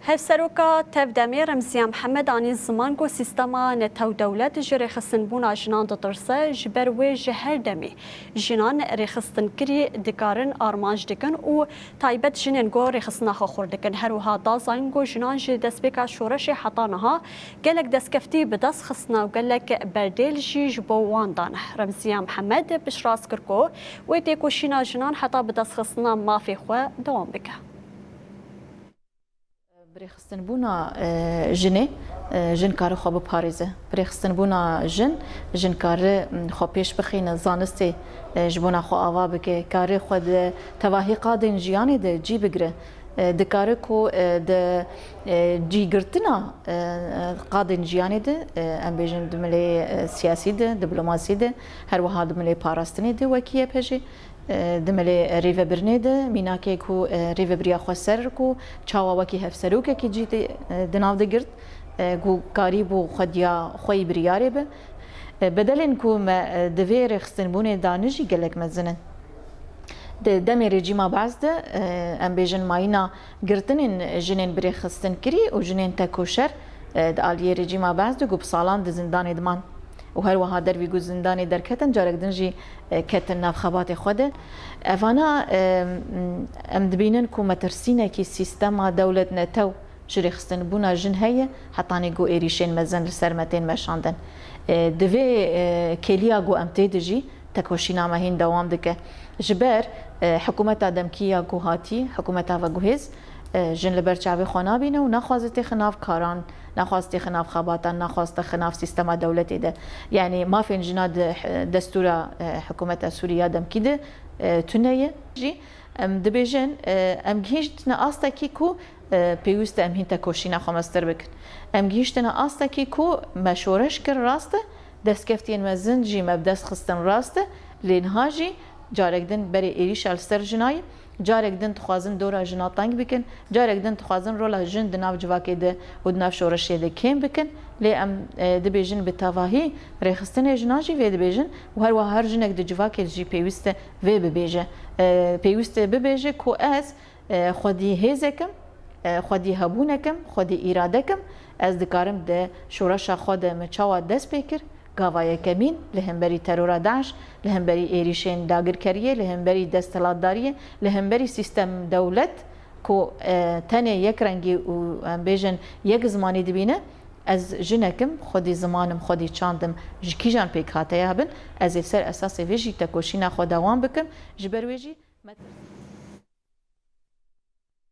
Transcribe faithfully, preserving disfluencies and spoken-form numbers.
Hevseroka Tevdemê Remziya Mihemed anî ziman ku sîstema netewdewlet ji rêxistinbûna jinan ditirse, ji ber wê ji her demê jinan rêxistinkirî dikarin armanc dikin û taybet jinên ku rêxistina xwe xurt dikin. Her wiha da zanîn ku jinan ji destpêka şoreşê heta niha gelek destkeftî bi dest xistina û gelek berdêl jî ji bo wan dane. Remziya Mihemed piştrast kir ku wê têkoşîna jinan heta bi dest xistina mafê xwe dewam bike. Birêxistinbûna, e, jinê, e, jin kare xwe biparêze. Birêxistinbûna jin, jin kare, m, xwe pêş bixîne, zanistê, e, ji bona xwe ava bike, kare xwe di tevahî qadên jiyanê de cî bigire. E, dikare ku, e, di, e, cîgirtina, e, qadên jiyanê de, e, em bêjin di milê, e, siyasî de, diplomasî de, her wiha di milê parastinê de wekî Y P J, e, di milê rêvebirinê de, mînakê ku, e, rêvebiriya xweser ku çawa wekî hevserokekî cî tê, e, di nav de girt, e, ku karîbû xwediya xwe yî biryarê be. E, bedelên ku me, e, di vê rêxistinbûnê dane jî gelek mezin in. Di demê rejîma Be'es de, e, em bêjin mayîna girtinên jinên birêxistinkirî û jinên tekoşer, e, di aliyê rejîma Be'es de ku bi salan di zindanê diman û her wiha dervî ku zindanê derketin, carek din jî, e, ketin nav xebatê xwe de. Evana, e, em dibînin ku metirsînekî sîstema dewlet netew ji rêxistinbûna jin heye, hetanî ku êrîşên mezin li ser me tên meşandin. E, di vê, e, kêliya ku em tê de jî tekoşîna me hîn dewam dike. Ji ber, e, hikûmeta demkî ya ku hatî, hikûmeta veguhêz, e, jin li ber çavê xwe nabîne û naxwaze têxe nav karan, naxwaze têxe nav xebatan, naxwaze têxe nav sîstema dewletê de. Yanî mafên jina di, e, destûra, e, hikûmeta Sûrî ya demkî de, e, tune ye. Jî em dibêjin, e, em gihîştine astekî ku, e, pêwîst e em hîn tekoşîna xwe mestir bikin. Em gihîştine astekî ku me şoreş kir, rast e, destkeftiyên mezin jî me bi dest xistin, rast e, lê niha jî carek din berê êrîşa li ser jina ye, carek din dixwazin dora jina teng bikin, carek din dixwazin rola jin di nav civakê de û di nav şoreşê de kêm bikin. Lê em, e, dibêjin bi tevahî rêxistinê jinan jî vê dibêjin û her wiha her jinek di civakê de jî pêwîst e vê bibêje. E, pêwîst e bibêje ku ez, e, xwedî hêzek im, e, xwedî hebûnek im, xwedî îradek im, ez dikarim di şoreşa xwe de min çawa dest pê kir, gava yekemîn li hemberî terora DAIŞ, li hemberî êrîşên dagirkeriyê, li hemberî desthilatdariyê, li hemberî sîstem dewlet ku, e, tenê yek rengî û em bêjin yek zimanî dibîne, ez jinek im, xwedî ziman im, xwedî çand im, ji kîjan pêkhateya bin, ez ê ser esasê vê jî tekoşîna xwe dewam bikim, ji ber wê jî metirsî